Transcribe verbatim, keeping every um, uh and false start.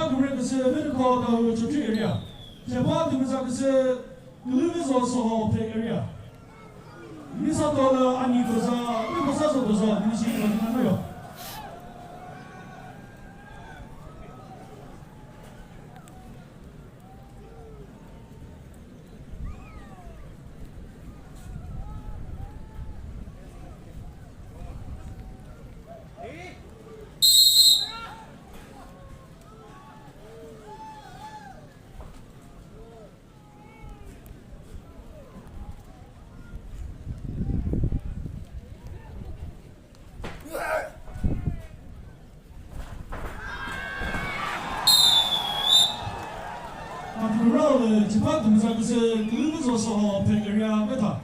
Kümre küsü Venükho Dawhuo Chokri area. Chepa Dümüza küsü Külüvizo Soho Phek area. Misa tola ani toza, ni kosa so toza, ni shi ko ni yo. Atümrao lü Chepa Dümüza küsü Külüvizo Soho Phek area metha.